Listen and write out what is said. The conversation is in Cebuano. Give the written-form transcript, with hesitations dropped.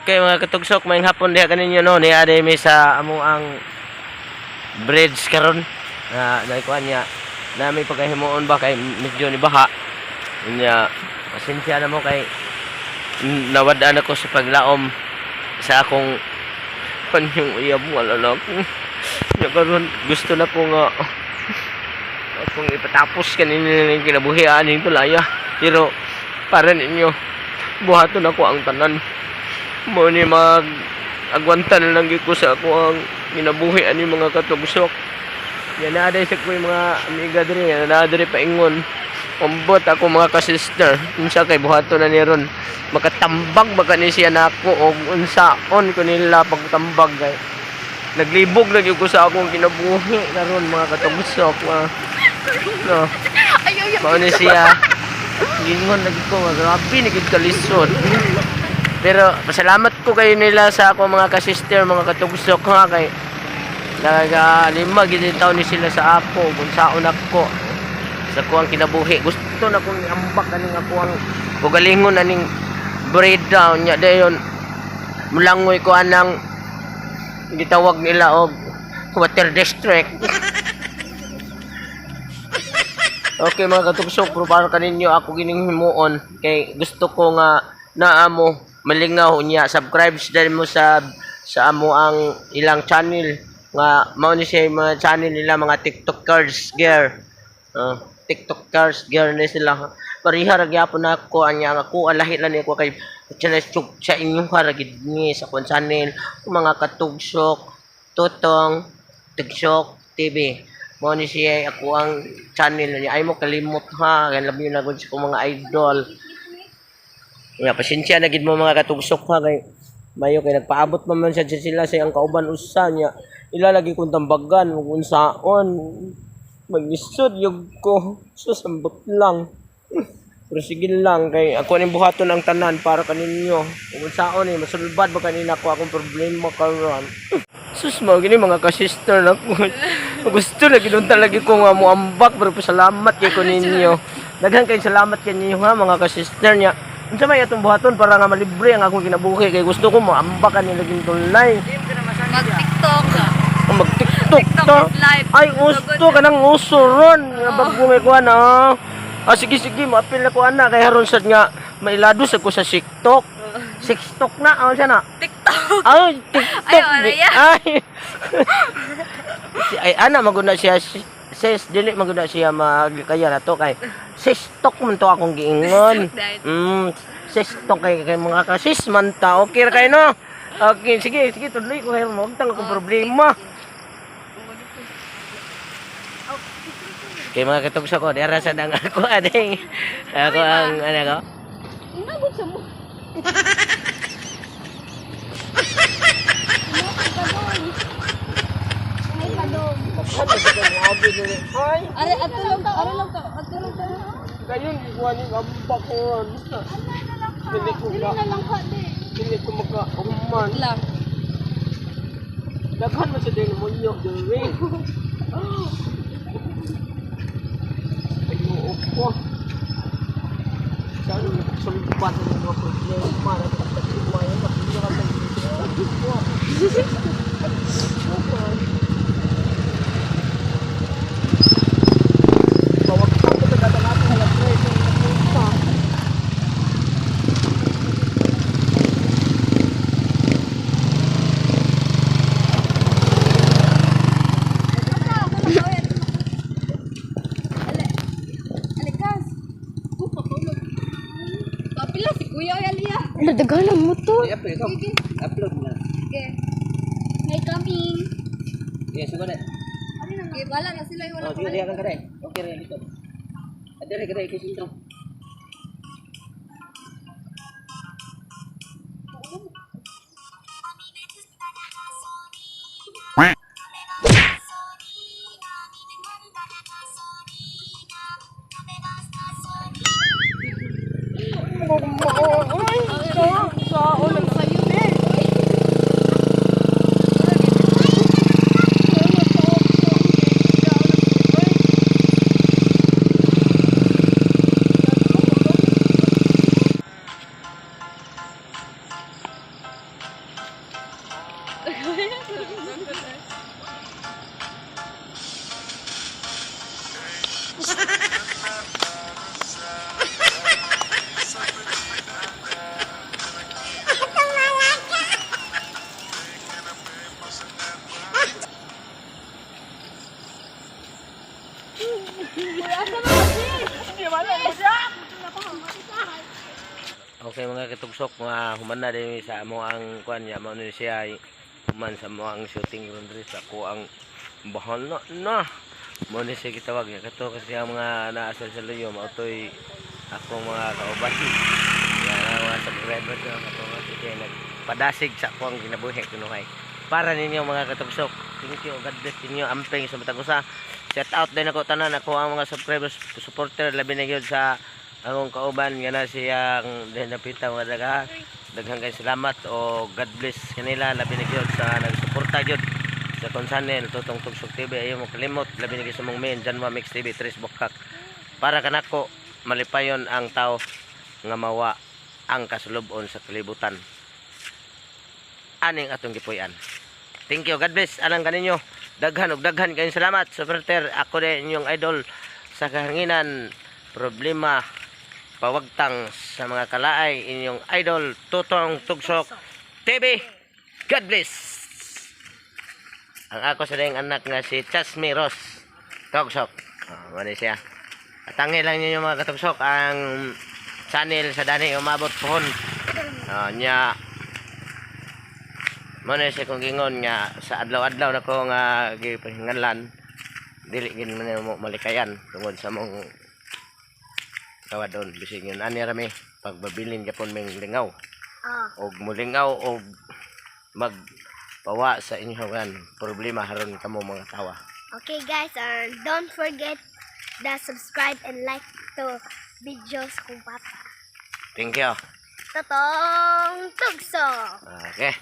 Okay, mga katugsok, maayong hapon diha kaninyo, no. Niya mi sa amo ang bridge karon. Na naikuan niya na may pagkahimuon ba kay medyo ni baha. Nya pasensya na mo kay nawad-an ako sa paglaom sa akong panyong uyab, wala na ako. Nya karon gusto na ko nga akong ipatapos kanina ng kinabuhian ning tulaya. Pero para ninyo, buhaton ako ang tanan. Mo ni mag agwanta na lang gyud ko sa ako ang kinabuhi ani, mga katugsok. Yan na sa ko yung mga amiga diri, yan na diri paingon. Umbot ako, mga ka-sister. Unsa kay buhaton na ni ron. Makatambag ba kani siya nako og unsaon ko nila pagtambag kay naglibog lagi ko sa akong kinabuhi karon, mga katugsok. Mga, no. Ayaw, ayaw. Mao ni siya. Gingon lagi ko nga grabe ni gid kalisod. Pero pasalamat ko kayo nila sa ako mga ka-sister, mga katugsok ha, kay nagakalima gid taon ni sila sa ako kung saon ako sa ko ang kinabuhi. Gusto na kong iambak aning ako ang ugalingon aning breakdown nya dayon mulangoy ko anang gitawag nila og water district. Okay, mga katugsok, pero para kaninyo ako gining himuon kay gusto ko nga naamo malingaw niya. Subscribe dahil mo sa amo ang ilang channel nga mao ni siya yung mga channel nila, mga TikTokers gear. TikTokers gear ni sila. Pareha ra gyapon nako anya ang ako lahi lang ni ko kay channel sa inyong ra gid ni sa akong channel, mga katugsok, Totong Tugsok TV. Mao ni siya ako ang channel niya. Ay mo kalimot ha. Kaya labi na gud sa akong mga idol. Nga pasensya na gid mo, mga katugsok, ha, kay mayo kay nagpaabot man man siya sila sa iyang kauban usa niya. Ila lagi kong tambagan ug unsaon. Maglisod yug ko. Sus, ambot lang. Pero sige lang kay ako ning buhaton ang tanan para kaninyo. Ug unsaon eh masulbad ba kanina ko akong problema karon. Sus, mo gini mga ka-sister na ko. Gusto lagi doon talaga ko nga moambak, pero pasalamat kay ko ninyo. Daghan kay salamat kay ninyo ha, mga ka-sister niya. Unsa may atong buhaton para nga malibre ang akong kinabuhi kay gusto ko moambak ani laging tulay. Mag-TikTok. Ang mag-TikTok TikTok to. is live. Ay, gusto ka ng uso ron. Nga bago may kuha na. Ah, sige, sige, maapil na ko ana. Kaya haron sad nga, mailado sa ko sa TikTok. TikTok na, ano siya na? TikTok. Ay, TikTok. Ay, wala yan. Ay. Ay, ana, maguna siya. Sis, dili maguna siya magkaya na to. Kay, sis-tok man to akong giingon. Dahil- Sis-tok kay mga kasis man ta. Okay ra kayo, no? Okay, sige, sige, tuloy ko. Kayo, huwag akong problema. Kay mga katugso ko, dira sa dang ako ading. Ako ang ano ko. Inabot sa mo. Ay, Are, atulog ka, atulog ka, atulog ka. kayon gikuha ni ambak ko. Dili ko Dili ka, na lang ka, di. Dili ko maka human. Lang. Daghan man sa demonyo diri. Ay, ko. Sana sulbat ang mga problema na pagkatiwayan na hindi ka Bawag ka ko sa natin alas 3 ng napunta. Alikas. Papila si Kuya oy Alia. Nadaghanan mo to. Sige. Upload na. Sige. May coming. Yes, siguro na. Okay, wala na sila, wala Oh, pa. sige, diyan ka kare. Okay rin dito. Adere kare kay sintro. Okay mga katugsok, mga human na din sa amo ang kuan niya, mao ni siya ay human sa mo ang shooting ron diri sa ako ang bahala na. Mao ni siya gitawag niya kato kasi ang mga naasal sa luyo mao toy akong mga kauban. Yan ang mga subscriber ko kato kasi kay nagpadasig sa ako ang kinabuhi kunuhay. Para ninyo mga katugsok. Thank you. God bless ninyo. Amping sa matag usa. Shout out din ako tanan ako ang mga subscribers, supporter, labi na gyud sa akong kauban nga na siyang napita mga daga. Daghang kay salamat o God bless kanila, labi na gyud sa nagsuporta gyud sa akong channel Tutong Tugsok TV. Ayaw mo kalimot, labi na gyud sa mong main Janwa Mix TV Tres Bukak. Para kanako malipayon ang tao nga mawa ang kasulubon sa kalibutan aning atong gipuy-an. Thank you. God bless. Alang kaninyo. Daghan og daghan kayong salamat. Supporter, ako din inyong idol sa kahanginan, problema, pawagtang sa mga kalaay, inyong idol Tutong Tugsok TV. God bless. Ang ako sa dayang anak nga si Chasmi Ross Tugsok. Ah, mani siya. Atangi lang ninyo mga katugsok ang channel sa dani umabot pohon. Ah, nya mo na siya kung gingon nga sa adlaw-adlaw na ko nga gipahinganlan dili gid man mo malikayan tungod sa mong kawadon bisig yun ani rami pagbabilin gyapon ming lingaw og mulingaw og magpawa sa inyong problema haron kamo mga tawa. Okay guys, and don't forget the subscribe and like to videos kong papa. Thank you. Totong Tugso! Okay.